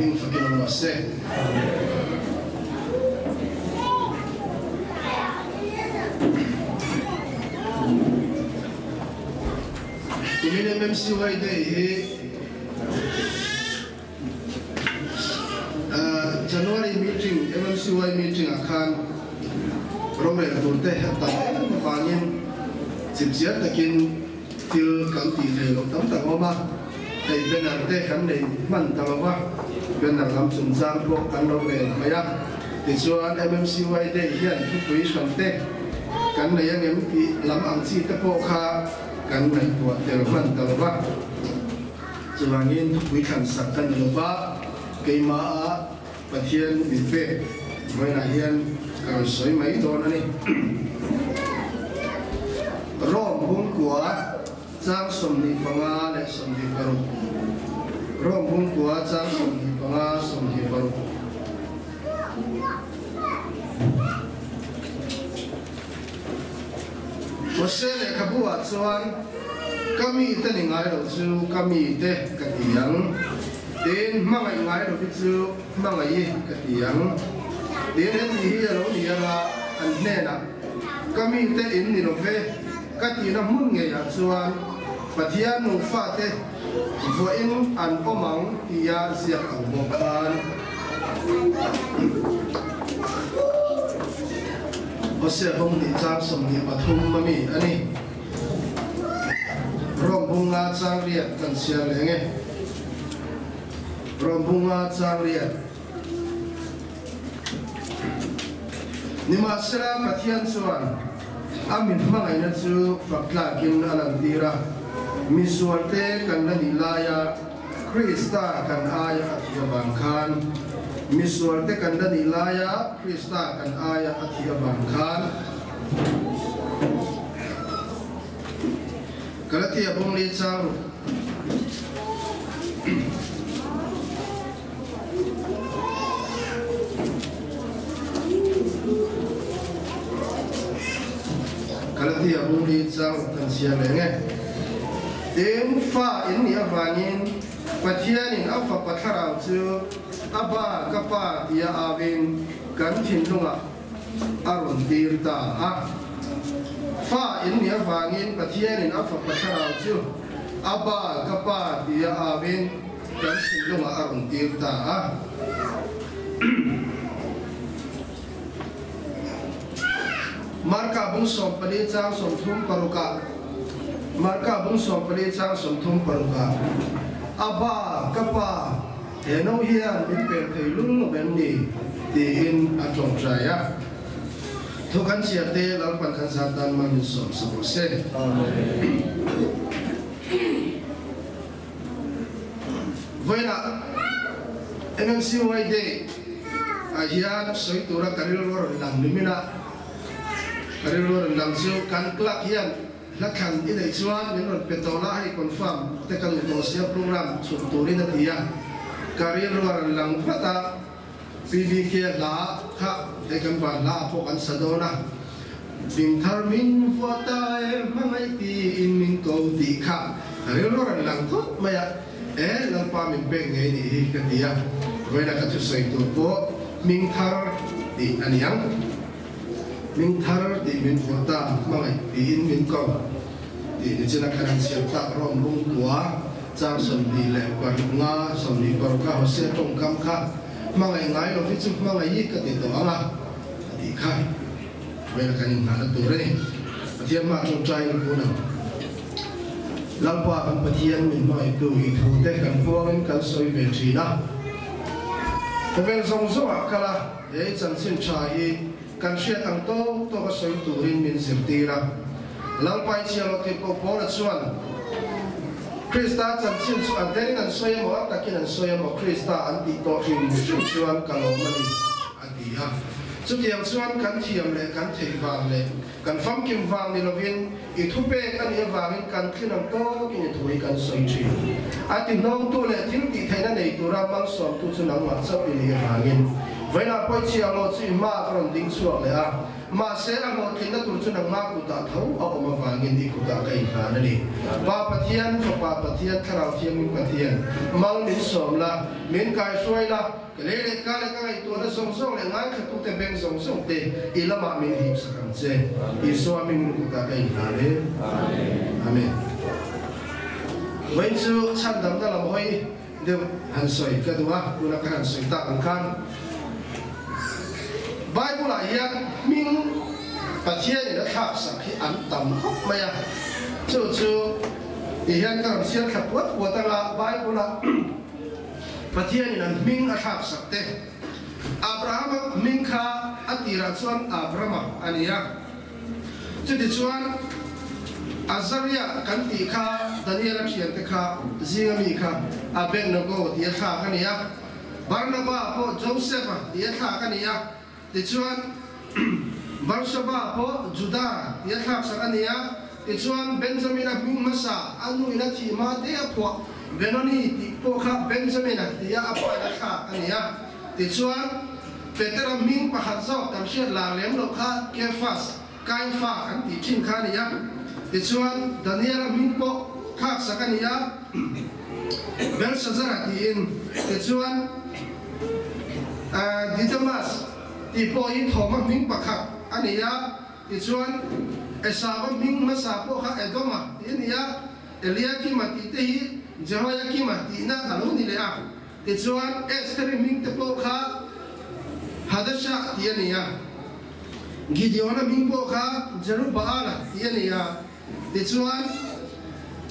hming fakin awm rawh se. Kumin MMCY Day hi January meeting, MMCY meeting ah khan rorel tur te a tam em avangin chipchiar takin thil kan tih theih loh tam tak a awm a, hei banner te kan nei hman ta lo va, banner lam chungchang pawh kan lo rel mai a, tichuan MMCY Day hian thupui hran te kan nei angem tih lam ang chi te pawh kha kan ngaihtuah tel hman ta lo va. Chuvangin thupui thlan sak ka ni lo va, keimaha Pathian min pek vawiinah hian ka rawn sawi mai dawn a ni. Rome bungkua chang 25 leh 26 Rome bungkua chang 25 26. Hosea lehkhabu ah chuan ka mite ni ngai lo chu ka mite ka ti ang, tin hmangaih ngai lo hi chu hmangaih i ka ti ang. Tin heti hi a lo ni anga an hnenah ka mite in ni lo ve ka tihna hmun ngeiah chuan Pathian nufa te vuahin an awm ang tia ziak ang bawk khan. Hosea bawng tih chang 23 a mi a ni. Rom bunga chang riat kan chhiar leh nge. Rom bunga chang riat. Nimahsela Pathian chuan a mi hmangaihna chu fak tlakin a lantir a, misualte kan la nih laia Krista kan aia a thih avang khan, misualte kan la nih laia Krista kan aia a thih avang khan, Galatia bawngli chang ruk. Galatia bawngli chang ruk kan chhiar leh nge. Tin, fa in nih avangin Pathianin a Fapa thlarau chu a ba ka Pa tia auin kan thinlungah a rawn tir ta a. Fa in nih avangin Pathianin a Fapa thlarau chu a ba ka Pa tia auin kan thinlungah a rawn tir ta a. Marka bung 14 chang 36 ah Marka bung 14 chang 36 ah Abba, ka Pa, he no hian min pek thei lung lo em ni? tiin a tawngtai a. Thu kan chhiar te Lalpan kan zat tan mal min sawm sak rawh se. Vawiinah MMCY Day ah hian sawi tura ka rilru a rawn lang nimin a, ka rilru a rawn lang chu kan clerk hian hla thlan i neih chuan min rawn pe tawh la hei confirm te ka duh tawh sia program chhuk turin a ti a, ka rilru a rawn lang vat a, PBK hla kha hei kan van hla ah pawh kan sa dawn a, Bing thar min vuah ta e hmangaih tiin min ko tih kha ka rilru a rawn lang thut mai a, e Lalpa min pek ngei nih hi ka ti a, vawiina ka thusawi tur pawh hming thar tih a ni ang. Hming thar tih min vuah ta hmangaih tiin min ko tih nichina khan an chhiar tlak rawm lungkua chang 25 26 a Hosea tawngkam kha hmangaih ngai lo hi chu hmangaih i ka ti tawh ang a a tih kha. Vawiina kan inngahna tur a ni. Pathian hma tawngtai in kun ang. Lalpa kan Pathian min hmangaihtu i thu te kan puangin kan sawi ve thin a. Khawvel zawng zawngah kal a, he chanchin tha hi kan hriat ang tawk tawk a sawi turin min zirtir a. Lalpa i chhiar loh tih pawh Paula chuan Krista chanchin chu a derin an sawi emaw a takin an sawi emaw Krista an tih tawh hrim hrim chuan ka lawm a ni. A ti a. Chutiang chuan kan thiam leh kan theih vang leh kan famkim vang ni lovin i thupek a nih avangin kan thlin ang tawkin i thu hi kan sawi thin. A ti hnawngtu leh thil tih theihna nei tura malsawmtu chu nangmah chauh i nih avangin vawiinah pawichhia law chu i hmaah ka rawn ding chhuak leh a. Mahse, a hlawhtlinna tur chu nangmah kutah tho a awm avangin i kutah ka inhlan a ni. Pa Pathian, Fapa Pathian, Thlarau Thianghlim Pathian, mal min sawm la, min kaihruai la, ka lei leh ka leh ka ngaihtuahna zawng zawng leh ngaithlatute beng zawng zawng te i lamah min hipsak ang che. Isua hmingin kutah ka inhlan e. Amen. Vawiin chu chhandamna lam hawi deuh han sawi ka duh a, tuna ka han sawi tak ang khan Bible ah hian hming Pathianin a thlak sak hi an tam khawp mai a, chu chu ti hian ka rawn siam thla puat puat anga Bible ah Pathianin an hming a thlak sak te. Abrahama hming kha a tirah chuan Abrama a ni a. Chutichuan, Azaria kan tih kha Daniela thiante kha zinga mi kha Abednego tia thlak a ni a, Barnaba pawh Josefa tia thlak a ni a, tichuan Barsaba pawh Juda tia thlaksak a ni a, tichuan Benjamina hming hmasa a nuin a thih hma te a phuah Benoni tih pawh kha Benjamina tia a pain a thlak a ni a, tichuan Petera hming pakhat zawk kan hriat lar lem loh kha Kefas, Kaifa kan tih thin kha a ni a. Tichuan, Daniela hming pawh thlaksak a ni a, Belshazzara tiin. Tichuan, Didymus tih pawh hi Thoma hming pakhat a ni a. Tichuan, Esava hming hmasa pawh kha Edoma tih a ni a, Eliakima tih te hi Jehoiakima tihna a lo ni leh a. Tichuan, Estheri hming te pawh kha Hadashah tih a ni a, Gideona hming pawh kha Jerubaala tih a ni a, tichuan,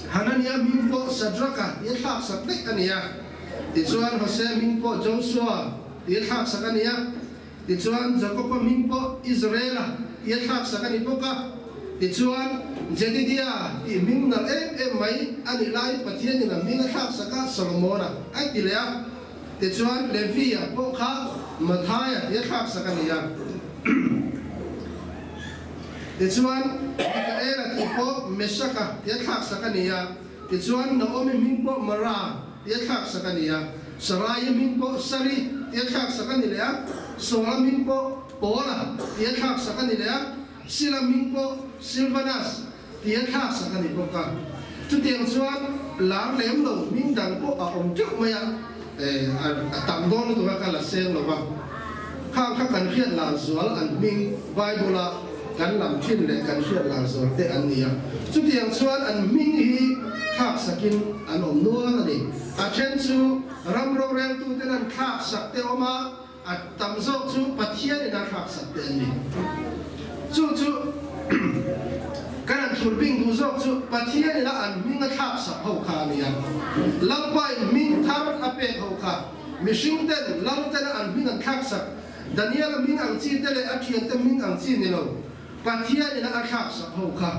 Hanania hming pawh Shadraka tih a thlaksak daih a ni a, tichuan, Hosea hming pawh Joshua tih a thlaksak a ni a, tichuan, Jakoba hming pawh Israela tih a thlaksak a ni bawk a. Tichuan, Jedidia tih hming nalh em em mai a nih laiin Pathianin a hming a thlaksak a, Solomona a ti leh a. Tichuan, Levia pawh kha Mathaia tih a thlaksak a ni a. Tichuan, Mikaela tih pawh Meshaka tih a thlaksak a ni a. Tichuan, Naomi hming pawh Mara tih a thlaksak a ni a. Sarai hming pawh Sari tih a thlaksak a ni leh a. Saula hming pawh Paula tih a thlaksak a ni leh a. Sila hming pawh Silvanus ti a thlaksak a ni bawk a. Chutiang chuan lar lem lo hming dang pawh a awm teuh mai a, a tam dawn lutuk a ka la seng lo va. Khang kha kan hriat lar zual an hming Bible a kan lam thin leh kan hriat lar zual te an ni a. Chutiang chuan an hming hi thlaksakin an awm nual a ni. A then chu ram roreltuten an thlaksak te awm a. A tam zawk chu Pathianin a thlaksak te an ni. Chu chu kan an thur bing duh zawk chu Pathianin a an hming a thlaksak ho kha a ni a. Lalpain hming thar a pek ho kha mihring ten lal tena an hming an thlaksak Daniela hming ang chi te leh a thiante hming ang chi ni lo Pathianin a thlaksak ho kha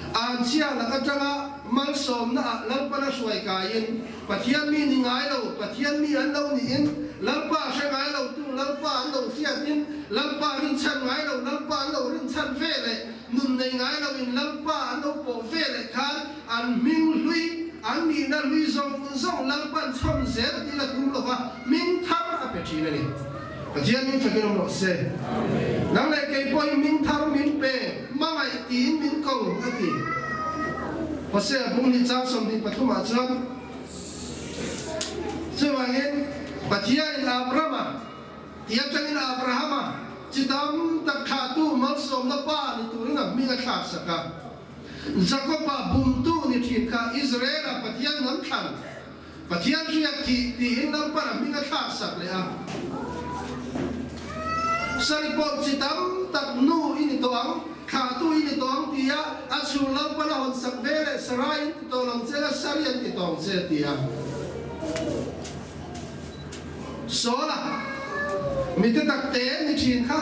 Anchhia lak atanga malsawmna ah Lalpan a hruai kaiin Pathian mi ni ngai lo, Pathian mi an lo niin, Lalpa hre ngai lo tu Lalpa an lo hriatin, Lalpa rinchhan ngai lo Lalpa an lo rinchhan ve leh, nun nei ngai loin Lalpa an lo pawh ve leh khan an hming hlui, an nihna hlui zawng zawng Lalpan chhawn zel tiin a tum lova hming thar a pe thin a ni. Pathian min thakin awm rawh se. Nang leh kei pawh hi min thar min pe, hmangaih tiin min ko a ti. Hosea bung hnih chang 23 ah chuan, Chuvangin Pathianin Abrama ti atangin Abrahama chi tam tak thlahtu malsawmna pa ni turin a hming a thlaksak a. Jakoba bumtu ni thin kha Israela Pathian hnam thlan Pathian hriat thih tiin Lalpan a hming a thlaksak leh a. Sari pawh chi tam tak nu i ni tawh ang, thlahtu i ni tawh ang tia a chhung Lalpan a hawnsak ve leh Sarai an ti tawh lo che la Sari an ti tawh ang che a ti a. Sawla mite takte ni thin kha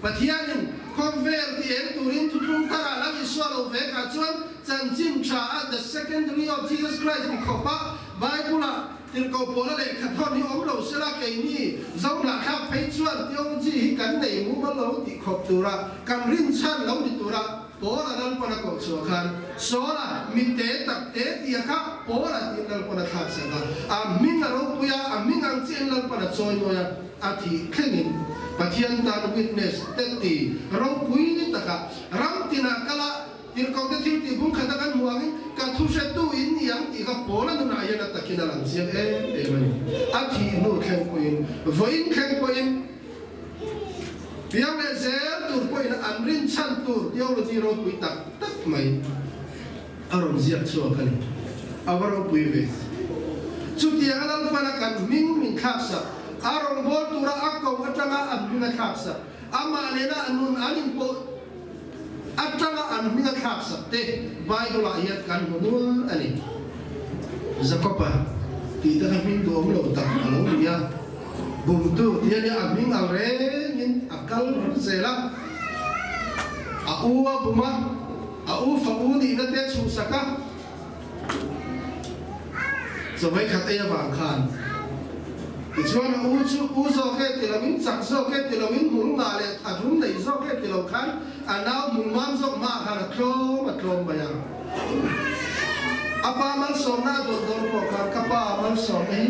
Pathianin khawvel ti eng turin thuthlung tharah Lal Isua lo ve kah chuan chanchin tha a The Second Coming of Jesus Christ ti khawpa Bible-a tirhkoh pawla lehkha thawn hi awm lo sela keini Zohnahthlak phei chuan theology hi kan nei mumal lo tih khawp tura kan rinchhan lo ni tura. Paula Lalpan a koh chhuah khan, Saula, mi te tak te tia kha Paula tiin Lalpan a thlak sak a, a hming a ropui a, a hming ang chiahin Lalpan a chawi mawi a, a thih thlengin Pathian tan witness te ti ropui taka ram tinah kal a, Tirhkohte thil tih bung khata kan hmuh angin ka thu hretu in ni ang tih kha Paula nunah hian a takin a lang chiang em em a ni. A thih hnu thleng pawhin, vawiin thleng pawhin, Piang leh zel tur pawhin an rinchhan tur theology ropui tak tak mai a rawn ziak chhuak a ni. A va ropui ve. Chutiang a Lalpana kan hming min thlaksak, a rawngbâwl tura a ko atanga an hming a thlaksak, amah nena a nun an inpawh atanga an hming a thlaksak te Bible-ah hian kan hmu nual a ni. Jakob-a tih te kha hming duhawm lo tak a lo ni a. Bumtu ti a nia, a hming ang rengin a kal zel a, a u a bum a, a u fa u nihna te a chhuhsak a, chawei khat ei avang khan tichuan a u chu u zawk e ti loin, chak zawk e ti loin, hmul ngah leh a dum nei zawk e ti lo khan a nau hmul mam zawk hmaah khan a tlawm a tlawm mai a. A pa malsawmna a dawn dawn pawh khan ka pa malsawmna hi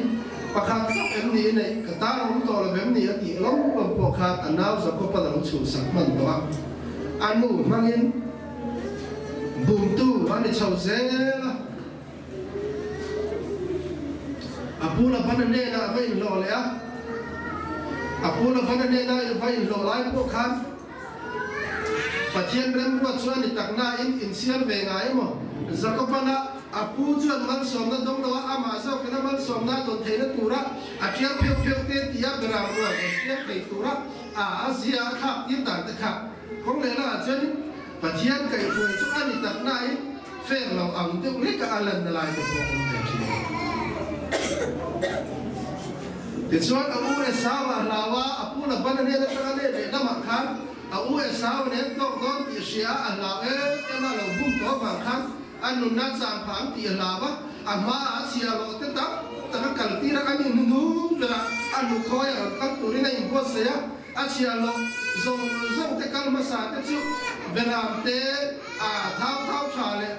Pakhat chauh em ni i neih? Ka tan awm tawh lo em ni? a tih lawm lawm pawh khan a nau Jakob-a lo chhuhsak hman tawh a. A nu hmangin bumtu a ni chho zel a. A pu Labana hnenah a va inhlawh leh a. A pu Labana hnena va inhlawh lai pawh khan Pathian remruat chu a ni tak nain inchhiar ve ngai emaw? Jakoban-a a pu chuan malsawmna dawng lo a, amah zawkin a malsawmna a dawn theihna tura a tial pheuh pheuh te tia beram rual rawn piang thei tura a a zia a thlak tir dan te kha kawng leh lamah chuanin Pathian kaihhruai chu a ni tak nain fair lo ang deuh leka a lanna lai te pawh a awm ve thin. Tichuan a u Esau a hlau a, a pu Labana hnen atanga leh lehlamah khan a u Esau nen tawk dawn tih hria a hlau em em a, lo bum tawh avang khan a nunna chan phah ang tih a hlau a, a hmaah a chhia rawh te tam tak a kal tir a, a ni hnuhnung berah a hnukhawi a rawn kal turin a inbuatsaih a, a chhia lawh zawng zawng te kal hmasa te chu Beram te a thau thau tha leh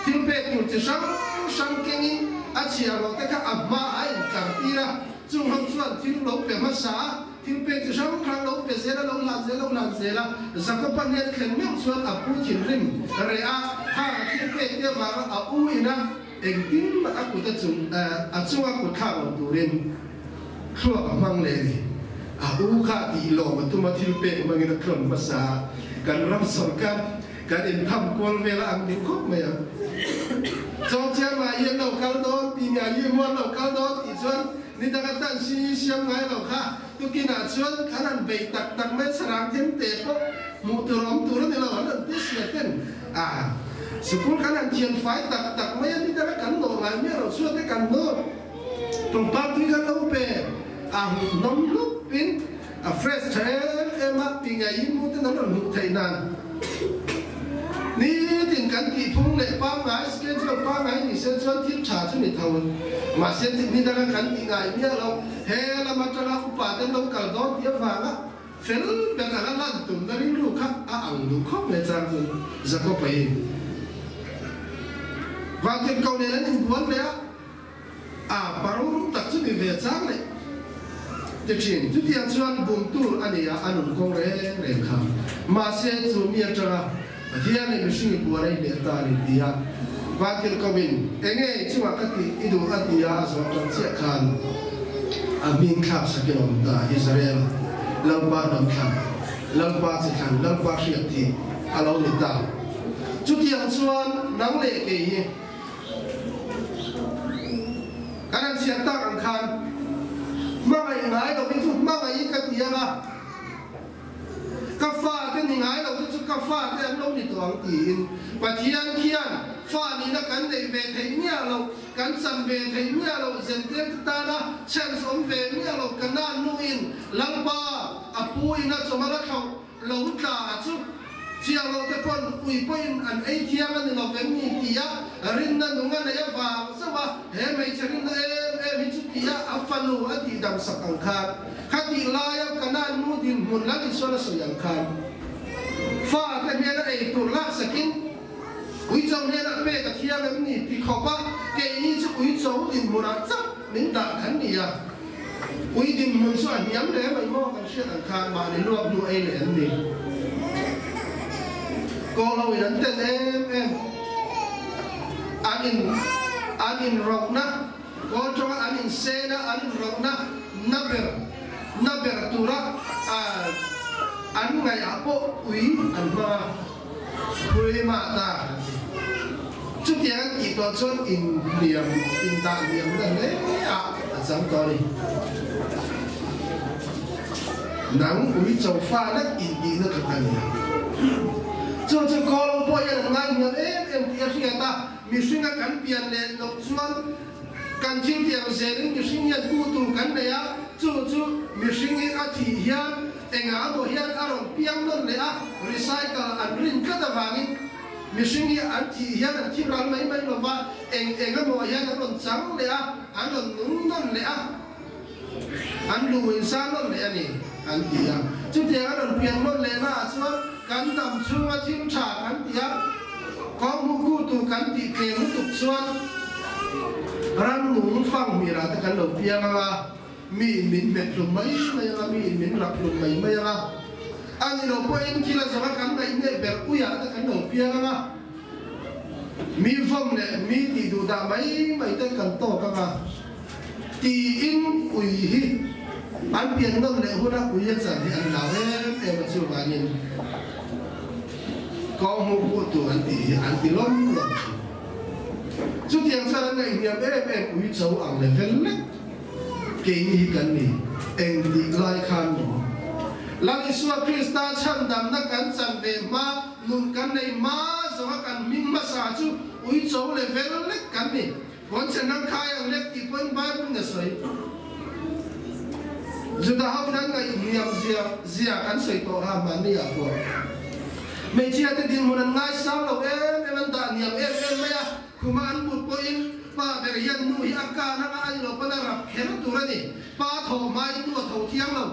thil pek tur chi hrang hrang kengin a chhia rawh te kha a hma a inkar tir a, chung ho chuan thil lo pe hmasa a, thil pek chi hrang hrang lo pe zel a, lo hlan zel lo hlan zel a, Jakob-a hnen thlen meuh chuan a pu thinrim reh a, khang a thil pek te avanga a u ina engtin mah a kut a chung a chunga kut thlak lo turin thluak a hmang leh a ni. A u kha tih lawm a tum a, thil pek hmangin a tlawn hmasa a, kan ram sorkar kan intham kual vel a ang duh khawp mai ang. Chawngchiang ah hian lo kal dawn tih nge a hi muan lo kal dawn tih chuan ni dang atan si hi siam ngai lo kha tukinah chuan kan han beih tak tak mai sarang them te pawh hmuh tur awm tur a ni lo an rawn ti sia ten a sikul kan han thian fai tak tak mai a ni danga kan nawh ngai miah lo chuan te kan nawt pangpar tui kan lo pe a hmuhnawm hlup in A fresh tha em em a, ti ngei in muten an rawn hmuh theih nan. Nitin kan tih phung leh pangngai, schedule pangngai ni se chuan thil tha chu ni tho. Mahse tih ni danga kan tih ngai miah lo, he lam atanga upa ten lo kal dawn tih avanga fel ber anga lan tumna rilru kha a ang duh khawp mai chang chu Jakob-a in Vantirhkoh nen an inbual leh a. A parum tak chu ni ve chang leh ti thin. Chutiang chuan bum tur a ni a, a nun kawng reng reng kha. Mahse, chu mi atanga Pathian leh mihring i buar a i hneh ta a ni ti a, Vantirhkohin enge i chungah ka tih i duh a ti a, a zawh tan chiah khan a hming thlak sakin a awm ta, Israel, Lalpa hnam thlan, Lalpa chi thlan, Lalpa hriat tih a lo ni ta. Chutiang chuan nang leh kei hi. Kan han chhiat tak ang khan hmangaih ngai lo hi chu hmangaih ka ti ang a, ka fate ni ngai lo te chu ka fate an lo ni tawh ang tiin Pathian khian fa nihna kan neih ve theih miah lo, kan chan ve theih miah lo, zentel te tana chance awm ve miah lo ka nan nuin Lalpa a pu ina chawmal a thlauh lo tla chu chiang lo te pawn ui pawhin an ei thiang a ni lo vem ni tia rinna nung a nei avang zauh a, he hmeichhe rinna em em hi chu tia a fanu a tih dam sak ang khan kha tih laia Kanaan nu dinhmun Lal Isuan a sawi ang khan fa te. Fate hnena ei tur laksakin Uicho hnenah pek a thiang em ni ti khawpa keini chu uicho dinhmunah chauh min dah kan ni a. Ui dinhmun chu a hniam hle mai maw kan hriat ang khan mahni luak hnu ei leh an ni. Kawlho in an ten em em. An in an inrawkna, kawl tawnga an insena an inrawkna na ber na ber tura an ngaih ah pawh ui an hmang a. Khuima ta an ti. Chutiang an tih tawh chuan inhliam, indah hliamna hle ah a chang tawh a ni. Nang ui cho fa lek intihna tluk a ni a. Chu chu Kawlawng pawh hian an ngaihniam em em tih a hriat a, mihringa kan pian leh loh chuan kan thil tiang zelin mihring hian ku tur kan nei a, chu chu mihring hi a thih hian Engah emaw hian a rawn piang nawn leh a, recycle an rin tlat avangin mihring hi an thih hian an thi ral mai mai lova, eng eng emaw hian an rawn chang leh a, an rawn nung nawn leh a, an lu in sa nawn leh a ni, an ti a. Chutiang an rawn piang nawn leh naah chuan kan dam chhunga thil tha kan ti a, kawng hmuh ku tur kan tih tlem lutuk chuan rannung fanghmirah te kan lo piang ang a, Mi in min hmet hlum mai mai anga, mi in min rap hlum mai mai anga, a ni lo pawhin thil a zawng a kan ngaih neh ber uiah te kan lo piang anga, mi vawm leh mi tih duh dah mai mai te kan tawk anga, tiin ui hi an pian nawn leh huna ui a chan hi an hlau em em a, chuvangin kawng hmuh pawh tur an tih hi an ti lawm lawm thin. Chutiang chuan an ngaihhniam em em ui cho ang level lek. Keini hi kan ni, eng tih lai khan maw? Lal Isua Krista chhandamna kan chan ve hma, nun kan nei hma zawnga kan hming hmasa chu uicho level lek kan ni. Pawnchhe nang khai ang lek tih pawhin Bible in a sawi. Juda ho in an ngaihhniam zia zia kan sawi tawh ha hmanni ah pawh. Hmeichhia te dinhmun an ngaisang lo em em, an dah hniam em em mai a. Khuma an mut pawhin pa ber hian nu hi a kan anga a ilo pawn a rap kher tur a ni. Pa thaw hmain nu a tho thiang lo.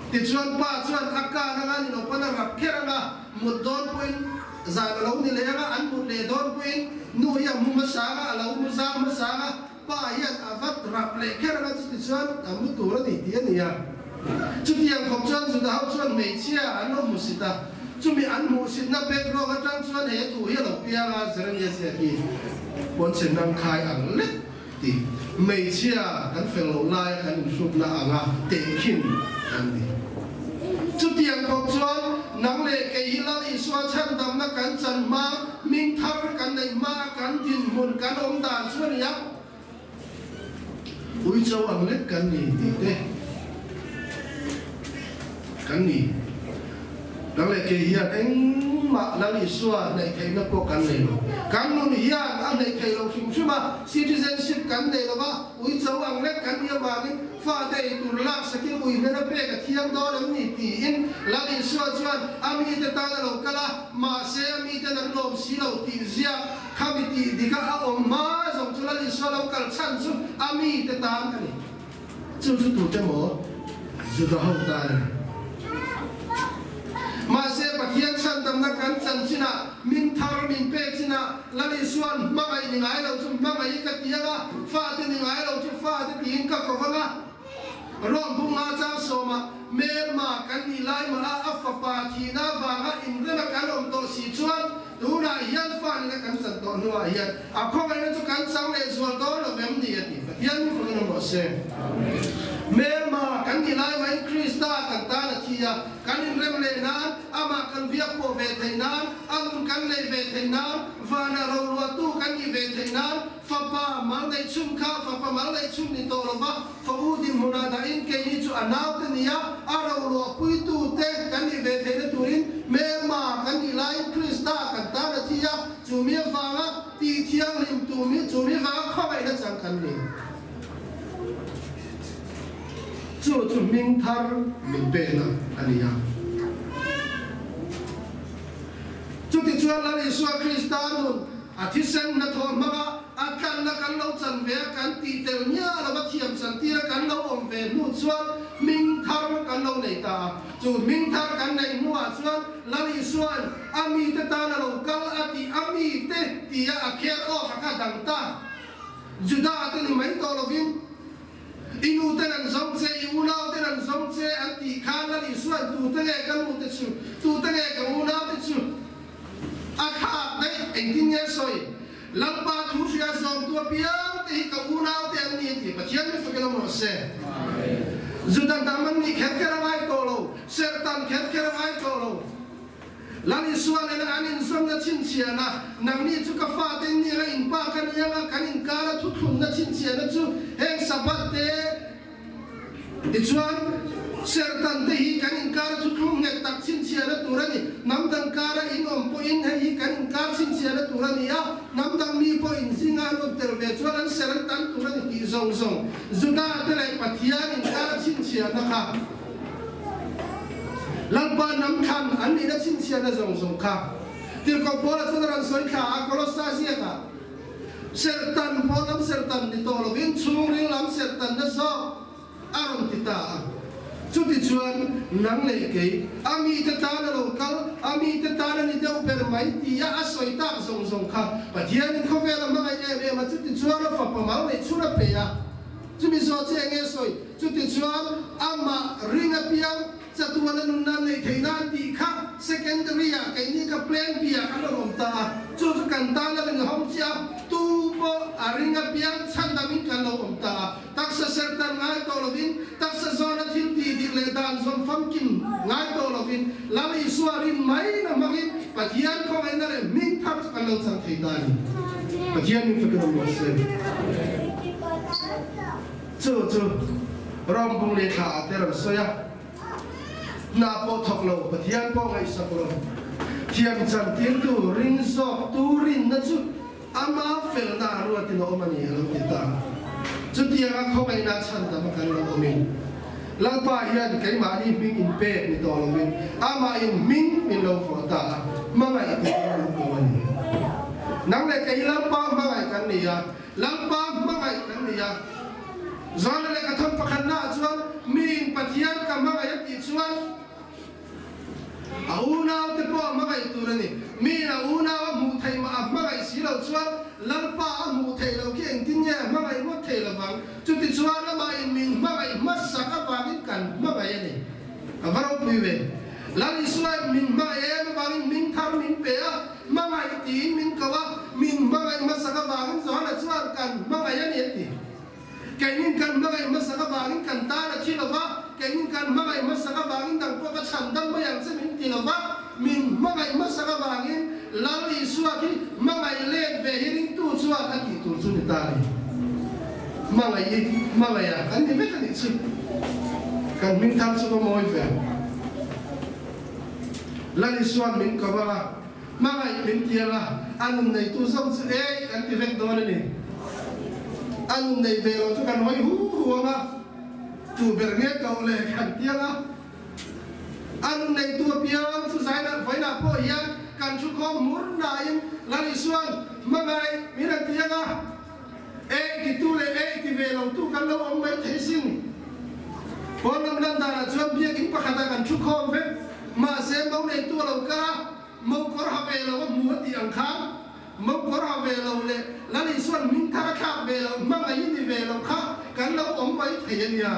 Tichuan pa chuan a kan anga an ilo pawn a rap kher anga mut dawn pawhin zan a lo ni leh anga an mut leh dawn pawhin nu hi a mu hmasa anga a lo mu zang hmasa anga pa hian a vat rap leh kher anga chutichuan a mu tur a ni tih a ni a. Chutiang khawp chuan Juda ho chuan hmeichhia an lo hmusit a, chumi an hmuhsitna background atang chuan he thu hi a lo piang a, Jeremia ziak hi pawnchhe hnam khai ang lek tih hmeichhia kan fel loh laia kan inhrukna anga tehkhin kan ni. Chutiang khawp chuan nang leh kei hi Lal Isua chhandamna kan chan hma, hming thar kan neih hma, kan dinhmun kan awm dan chu a ni a. Uicho ang lek kan ni tih te kan ni. Nang leh kei hian engmah Lal Isua hnaih theihna pawh kan nei lo. Kan nun hian a hnaih theih lo hrim hrim a, citizenship kan nei lo va, uicho ang lek kan nih avangin fate ei tur laksakin ui hmel a pek a thiang dawn em ni tiin Lal Isua chuan a mite tan a lo kal a, mahse a miten an lawm si lo tih ziak Khami tih dik a a awm hma zawng chu Lal Isua lo kal chhan chu a mite tan a ni. Chu chu tute maw? Juda ho tan a ni. Mahse Pathian chhandamna kan chan chinah, min thar min pek chinah Lal Isua'n hmangaih ni ngai lo chu hmangaih ka ti ang a, fate ni ngai lo chu fate tiin ka ko vang a. Rom bunga chang sawmah Hmelma kan nih lai mah a, a fapa thihna avanga inrema kan awm tawh si chuan tunah hian fa nena kan chan tawh hnuah hian a khawngaihna chu kan chang leh zual dawn lo em ni a ti. Pathian min fangin awm rawh se. Hmelma kan nih lai mahin Krista kan tan a thi a, kan inrem leh nan, amah kan biak pawh ve theih nan, a nun kan neih ve theih nan, vanah roluahtu kan nih ve theih nan, Fapa mal neih chhun kha fapa mal neih chhun ni tawh lova, fa u dinhmunah dahin keini chu a naute nia a roluah puitute kan nih ve theihna turin hmelma kan nih laiin Krista kan tan a thi a, chu mi avanga tih thianghlim tu mi, chu mi avanga khawngaihna chang kan ni. Chu chu hming thar min pekna a ni a. Chutichuan Lal Isua Krista nun A thisen hnathawh hmanga a tlanna kan lo chan ve a, kan tih tel miah lova thiam chan tira kan lo awm ve hnu chuan hming thar kan lo nei ta a. Chu hming thar kan neih hnuah chuan Lal Isua'n a mite tan a lo kal a tih a mite tia a kher awk a kha dang ta. Juda te ni mai tawh lovin i nu ten an zawng che, i unau ten an zawng che an tih khan Lal Isua'n tute nge ka nu te chu, tute nge ka unau te chu a thlak daih engtin nge sawi? Lalpa thu hria zawmtu apiang te hi ka unau te an ni a ti. Pathian min fakin awm rawh se. Juda hnam an nih kher kher a ngai tawh lo, serhtan kher kher a ngai tawh lo. Lal Isua nena an inzawmna chhinchhiahna, nangni chu ka fate in nia in pa ka ni anga kan inkara thuthlunna chhinchhiahna chu heng Sabbath te, Tichuan, serhtan te hi kan inkar thuthlung nghet tak chhinchhiahna tur a ni. Hnam dang kara in awm pawhin hei hi kan inkar chhinchhiahna tur a ni a, hnam dang mi pawh inzinga an rawn tel ve chuan an ser an tan tur a ni tih zawng zawng Juda te leh Pathian inkar chhinchhiahna kha Lalpa hnam thlan an nihna chhinchhiahna zawng zawng kha Tirhkoh Paula chuan a rawn sawi thla a, Kolossa ziakah. Serhtan pawn lam serhtan ni tawh lovin chhungril lam serhtanna zawk a rawn ti ta a. Chutichuan, nang leh kei, a mite tan a lo kal, a mite tan a ni deuh ber mai tia a sawi tak zawng zawng kha Pathianin khawvel a hmangaih em em a, chutichuan a fapa mal neih chhun a pe a. Chumi zawh che enge sawi? Chutichuan, amah ring apiang Chatuana nunna neih theih nan tih kha secondary ah keini kha plan B ah kan rawn awm ta a, chu chu kan tan a ring a hawng chiah a, tu pawh a ring apiang chhandam in kan lo awm ta a, taksa serhtan ngai tawh lovin, taksa zawna thil tih dik leh dan zawm famkim ngai tawh lovin, Lal Isua rin mai na hmangin Pathian khawngaihna leh hming thar chu kan lo chang thei ta a ni. Pathian min fakin awm rawh se. Chu chu Rom bung leh thla ah te rawn sawi a, hna pawh thawk lo, Pathian pawh ngaihsak lo, thiam chan tirtu ring zawk tu rinna chu ama felna a ruatin a awm a ni a lo ti ta. Chutianga khawngaihna chhandam a kan lo awmin Lalpa hian keimahni hming in pek ni tawh lovin amah in hming min lo vuah ta a, hmangaih turin min ko a ni. Nang leh kei Lalpa hmangaih kan ni a, Lalpa hmangaih kan ni a. Zana leh ka thawn pakhatnaah chuan miin Pathian ka hmangaih a tih chuan a unaute pawh a hmangaih tur a ni. Miin a unau a hmuh theih mah a hmangaih si loh chuan Lalpa a hmuh theih loh khi engtin nge a hmangaih ngawt thei lovang. Chutichuan amahin min hmangaih hmasak avangin kan hmangaih a ni. A va ropui ve. Lal Isuain min hmangaih em avangin min thar min pe a, hmangaih tiin min ko a, min hmangaih hmasak avangin Johana chuan kan hmangaih a ni a ti. Keinin kan hmangaih hmasak avangin kan tan a thi lo va, keinin kan hmangaih hmasak avangin dang pawh ka chhan dam mai ang che min ti lo va, min hmangaih hmasak avangin Lal Isua khi hmangaih let ve hi ringtu chuan a tih tur chu ni ta a ni. Hmangaih i hmangaih a kan ni vek a nih chu. Kan hming thar chu va mawi ve. Lal Isua'n min ko ang a, hmangaih min ti ang a, a nun neitu zawng chu ei kan ti vek dawn a ni. A nun nei ve lo chu kan hawi hu hu ang a, tu ber nge koh le kan ti ang a. A nun neitu apiang chu zainah vawiinah pawh hian kan thu khawm hmur nain Lal Isua'n hmangaih min han ti ang a. Ei titu leh ei ti ve lo tu kan lo awm mai thei sin. Pawn lam lan danah chuan biakinn pakhatah kan thu khawm vek. Mahse, mo neitu a lo kal a, mo kawr ha ve lo a hmu a tih ang khan, mo kawr ha ve lo leh Lal Isua'n hming thar a thlak ve lo, hmangaih i ni ve lo kha kan lo awm mai thei a nia.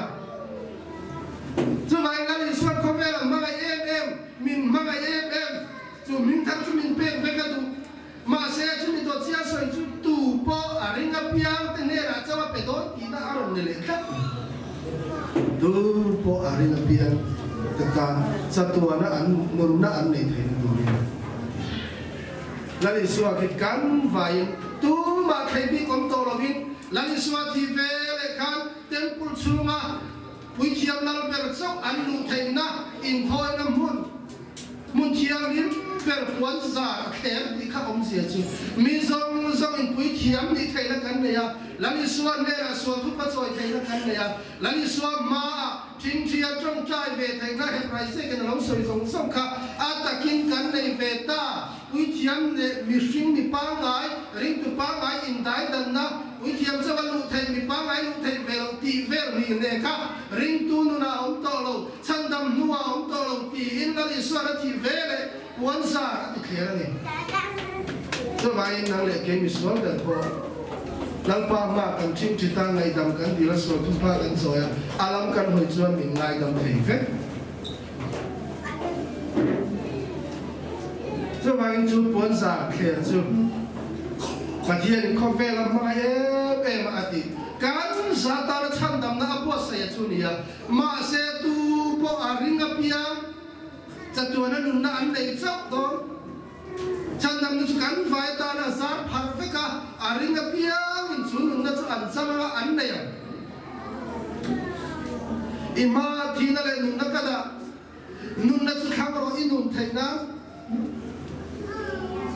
Chuvangin Lal Isua'n khawvela hmangaih em em, min hmangaih em em, chu hming thar chu min pek vek a duh. Mahse, chumi dawt chiah sawi chu tu pawh a ring apiang te hnenah chauh a pe dawn tihna a rawn ni leh tlat mai. Tu pawh a ring apiang te tan chatuana an nunna an nei theihna turin Lal Isua khi kan vaiin tumah thei bik awm tawh lovin Lal Isua thi ve leh khan Temple chhunga Puithiam lal ber chauh an luh theihna inthawina hmun hmun thianghlim ber puan zar a thler tih kha awmzia chu mi zawng zawngin puithiam nih theihna kan nei a, Lal Isua hnenah sual thupa chawi theihna kan nei a, Lal Isua hmaah thingthia tawngtai ve theihna Hebraisek in a lo sawi zawng zawng kha a takin kan nei ve ta. Puithiam leh mihring mi pangngai, ringtu pangngai indaidanna, puithiam chauha luh theih, mi pangngai luh theih ve loh tih vel. ni ne kha ringtu nunah a awm tawh lo, chhandam hnuah a awm tawh lo tiin Lal Isuan a thih ve leh puan zar a ti thler a ni. Chuvangin nang leh kei misual ber pawh Lalpa hma kan ṭhingṭhit a, ngaihdam kan dil a, sual thupha kan chawi a, a lam kan hawi chuan min ngaidam thei vek. Chuvangin chu puanzar thler chu Pathianin khawvel a hmangaih em em a a ti. Kan za tana chhandamna a buatsaih a chu ni a, mahse tu pawh a ring apiang chatuana nunna an nei chauh dawn. Chhandamna chu kan vai tana zar pharh vek a, a ring apiangin chu nunna chu an chang anga an nei ang. I hma thihna leh nunna ka dah. Nunna chu thlang rawh i nun theih nan.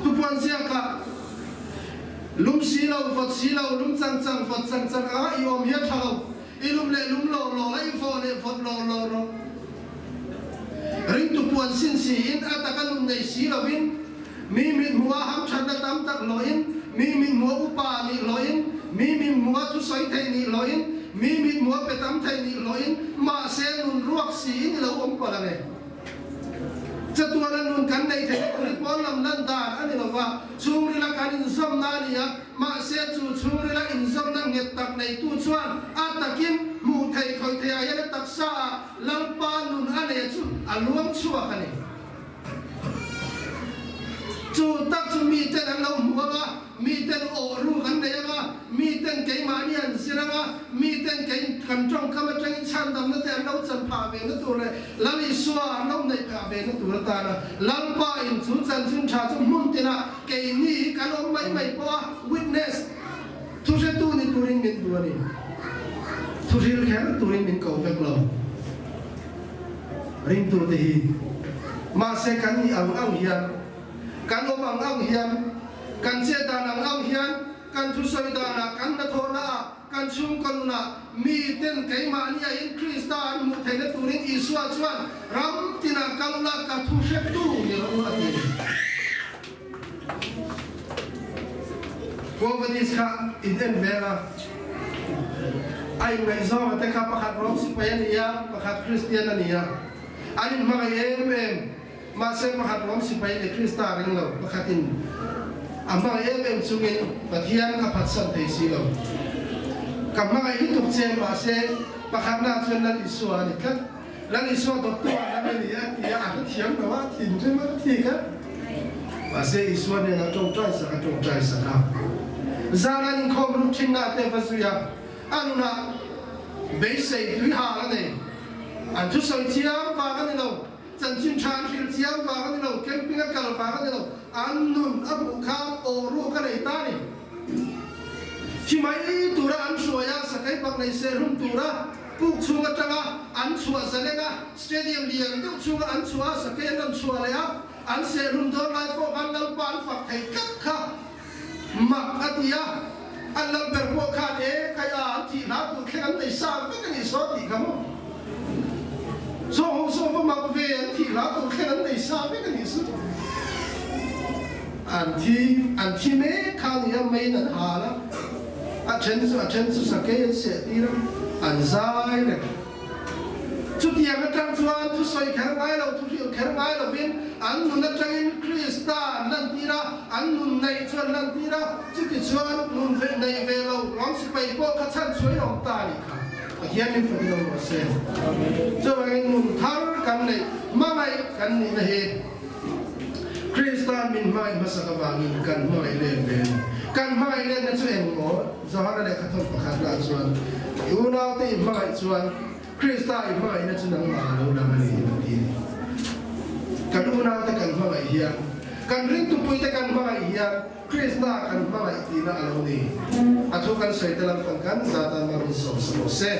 Tupuan ziakah, Lum si lo, vawt si lo, lum chang chang, vawt chang chang anga i awm hi a tha lo. I lum leh lum lawr lawr a, i vawh leh vawt lawr lawr rawh. Ringtu puan sin siin a taka nun nei si lovin, mi mithmuha hamthatna tam tak hlawhin, mi mithmuha upa nih hlawhin, mi mithmuha thusawi theih nih hlawhin, mi mithmuha pe tam theih nih hlawhin, mahse nun ruak siin i lo awm palh ang e. Chatuana nun kan neih theihna tur hi pawn lam lan dan a ni lova, chhungrila kan inzawmna a ni a, mahse chu chhungrila inzawmna nghet tak neitu chuan a takin hmuh theih khawih theih ah hian a taksa ah Lalpa nun a neih chu a luang chhuak a ni. Chu tak chu miten an lo hmu ang a, miten awh ruk an nei ang a, miten keimahni an zir ang a, miten kei kan tawngkam atangin chhandamna te an lo chan phah ve na tur leh Lal Isua an lo neih phah ve na tur atana Lalpa in chu chanchin tha chu hmun tinah keini hi kan awm mai mai pawh a witness thuhretu ni turin min duh a ni. Thuhril kher turin min ko vek lo. Ringtute hi mahse kan nih ang ang hian, kan awm ang ang hian, kan chet dan ang ang hian, kan thusawi danah, kan hnathawhnaah, kan chhungkaw nunah miten keimahni aiin Krista an hmuh theihna turin Isua chuan ram tinah kal ula ka thu hretu ni rawh u a ti. Quovadis kha in en vel a, a inngaihzawng te kha pakhat Rom sipai a ni a, pakhat Kristian a ni a. An inhmangaih em em, mahse pakhat Rom sipai leh Krista a ring lo, pakhatin a hmangaih em em chungin Pathian ka phatsan thei si lo. Ka hmangaih lutuk che, mahse pakhatna chuan Lal Isua a ni tlat. Lal Isua dawttu ah lam a ni a ti a, a hrethiam lo a, thinrim a thik a. Mahse Isua hnenah tawngtai sak a tawngtai sak a. Zan an inkhawm ruk thinna a te va zui a, a nunah beisei tui hal a nei. An thusawi chiang vang a ni lo, chanchin tha an hrilh chiang vang a ni lo, camping a kal vang a ni lo, an nun a hmuh khan aw ruk a nei ta a ni. Thi mai tura an hruai a, sakei pak nei serhum tura puk chhung atanga an chhuah zaleng a, stadium lian deuh chhunga an chhuah a, sakei an rawn chhuah leh a, an serhum dawn lai pawh khan Lalpa an fak thei tlat kha mak a ti a, an lal ber pawh khan e kai a an thih hna tur thleng an nei sa vek a nih saw tih kha maw? Saw ho saw va mak ve an thih hna tur thleng an nei sa vek a nih saw. An thi an thi mek kha a ni a, meiin an hal a, a then chu a then chu sakei an seh tir a, an zai reng. Chutiang atang chuan thusawi kher ngai lo, thuhrilh kher ngai lovin an nun atangin Krista an lantir a, an nun neih chu an lantir a, chutichuan nun ve nei ve lo rawng sipai pawh kha chhan chhuai awm ta a nih kha. Pathian min fak in awm rawh se. Chuvangin nun thar kan neih, hmangaih kan nihna hi Krista min hmangaih hmasak avangin kan hmangaih let ve a ni. Kan hmangaih letna chu eng maw? Johana lehkhathawn pakhatna chuan, I unaute i hmangaih chuan Krista i hmangaihna chu nangmah a lo lang a ni, a ti a ni. Kan unaute kan hmangaih hian, kan ringtupuite kan hmangaih hian Krista kan hmangaih tihna a lo ni. A thu kan sawi te lam kan kan zat a, Malsawm sa rawh se.